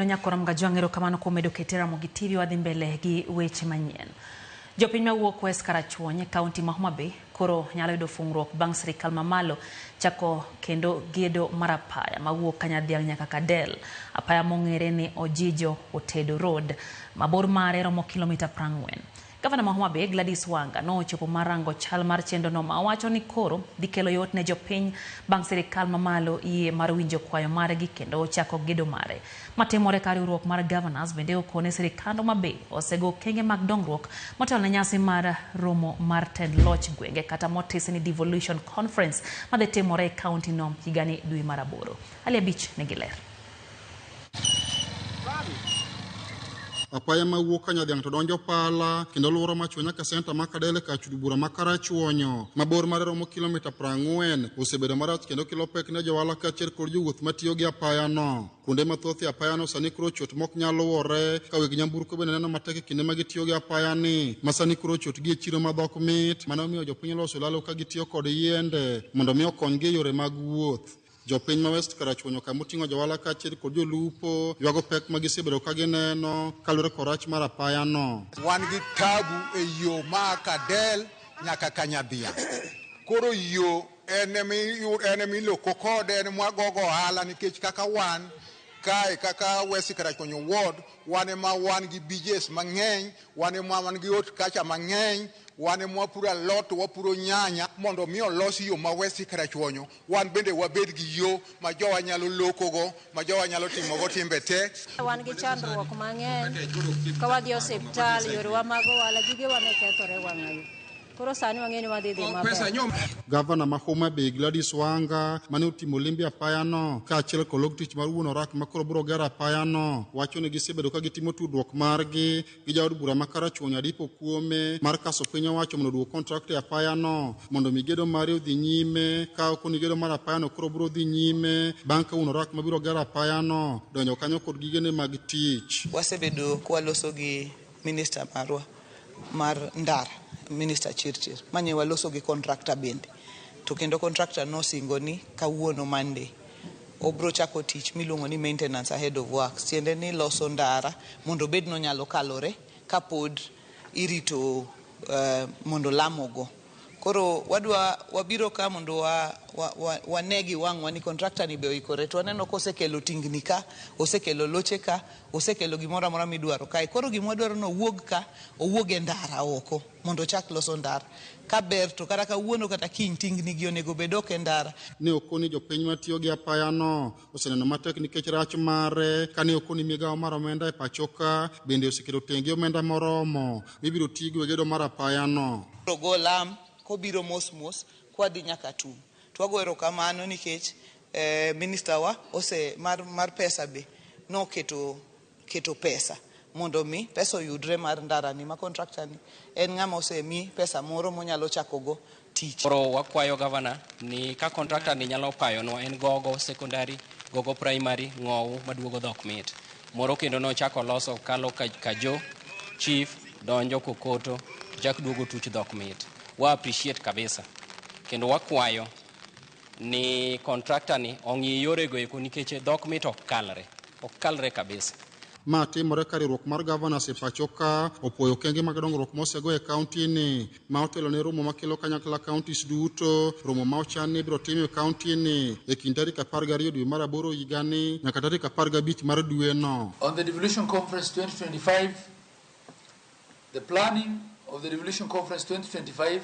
Nyakorom Gajwang', erokamano kuom medo kete Ramogi TV. Wadhi mbele gi weche manyien. Jopiny mawuok West Karachuonyo e kaunti ma Homa Bay koro nyalo yudo fungruok bang' sirikal mamalo chako kendo gedo mar apaya mawuok Kanyadhiang' nyaka Kadel. Apaya mong'ere ni Ojijo Otedo Road ma bor mare romo kilomita 40. Gavana ma Homa Bay Gladys Wanga nochopo mar rango chal mar chenro no ma owacho ni koro dhi kelo yot ne jopiny bang' sirikal mamalo yie mar winjo kwayo margi kendo chako gedo mare. Matimore ka riwruok mar governors bende okone sirikand Homa Bay osego okenge mag dongruok motelo ne nyasi mar romo mar tend loch gwenge kata motisi ni Devolution Conference madhi timore e kaunti no higani dwe mar 8. Ali Abich nigi ler. Apaya mawuok Kanyadhiang' to donjo Pala kendo luoro machuo nyaka senta ma Kadele kar chudo bura ma Karachuonyo ma bor mare romo kilomita 40 osebedo marach kendo kelo pek ne johala kaachiel kod jowuoth matiyo gi apaya no. Kuonde mathoth e apaya no sani koro ochot mok nyal luwore ka weg nyamburko bende neno matek e kinde ma gitiyo gi apaya ni ma sani koro ochot gi e chiro ma dhok mit mane omiyo jopiny loso lalo ka gitiyo kod yiende mondo mi okonygi e yore mag wuoth. Jopiny ma West Karachuonyo kama oting'o johala kaachiel kod jolupo ywago pek ma gisebedo ka gineno kaluwore kod rach mar apaya no. Wan gi tabu e yo ma Kadel nyaka Kanyadhiang'. Koro yo en emiloko kode, en mwagogo ohala nikech kaka wan kae kaka West Karachuonyo ward, wan ema wan gi beaches mang'eny, wan ema wan gi horticulture mang'eny, wan ema wapuro alot, wapuro nyanya, mondo mi olos yo ma West Karachuonyo, wan bende wabed gi yo ma jowa nyalo lokogo, ma jowa nyalo timogo timbe te. Wan gi chandruok mang'eny ka wadhi osiptal, yorewa mag ohala, gigewa ne kethore wang'ayo. Koro sani wang'eyo ni wadhi dhi maber. Gavana ma Homa Bay Gladys Wanga mane otimo limbe apaya no kaachiel kod log tich mar wuon orak ma koro biro gero apaya no wacho ni gisebedo ka gitimo tudruok margi gi jaod bura ma Karachuonyo Adipo Kuome mar kaso piny owacho mondo oduok contract e apaya no mondo mi gedo mare odhi nyime ka ok ni gedo mar apaya no koro biro dhi nyime bang' ka wuon orak mabiro gero apaya no donjo kanyo kod gigene mag tich. Wasebedo kwaloso gi minister marwa mar ndara, Minister Chirchir, manye waloso gi contractor bende. To kendo contractor nosingo ni kawuono Monday obro chako tich miluongo ni maintenance ahead of works, tiende ni loso ndara mondo obed nonyalo kalore kapod irito mondo lamo go. Koro wadwa wabiro ka mondo wane gi wang'wa ni contractor ni be oikore, to waneno kosekelo tingni ka, osekelo loche ka, osekelo gimoro amora midwaro kae. Koro gima wadwaro ni owuog ka, owuog e ndara oko mondo ochak loso ndara. Ka ber to kata kawuono kata kiny tingni gi onego bed oko e ndara. Ne okoni jopiny matiyo gi apaya no oseneno matek nikech rach mare kane okoni migawo mar omenda e pacho ka bende oseketo tenge omenda moromo mibiro tigo e gedo mar apaya no. Go lam kobiro mos mos kwadhi nyaka tum. To wago erokamano nikech minister wa ose mar pesa be noketo keto pesa mondo mi pesa oyudre mar ndara ni ma contractor ni en ng'ama osemi pesa moro monyalo chako go tich. Koro wakwayo gavana ni ka contractor ni nyalo payonwa en Gogo secondary, Gogo primary, Ng'owu maduogo dhok mit. Moro kendo nochako loso kalo Kajo, Chief, donjo Kokoto, chak duogo tuch dhok mit. Wa appreciate kabisa. Kendo wakwayo ni contractor ni ong'i yorego eko nikech dhok mit ok kalre. Ok kalre kabisa. Ma timore ka riwruok mar governors e pacho ka opuoyo okenge mag dongruok mosego e kaunti ni ma otelo ne romo makelo kanyakla counties duto. Romo ma ochan ni ibiro tim e kaunti ni e kind tarik 12 dwe mar 8 higani nyaka tarik 15 mar dwe no. On the Devolution Conference 2025, the planning of the Devolution Conference 2025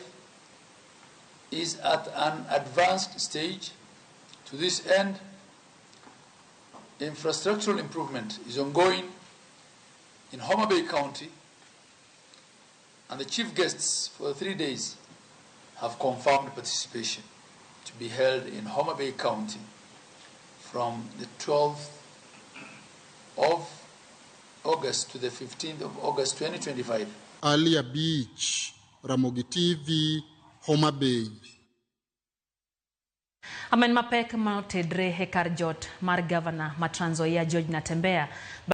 is at an advanced stage. To this end, infrastructural improvement is ongoing in Homa Bay County, and the chief guests for the 3 days have confirmed participation to be held in Homa Bay County from the 12th of August to the 15th of August 2025. Alia Beach, Ramogi TV, Homa Bay. Amen mapek ma otedre e kar jot mar gavana ma Trans Nzoia George Natembeya.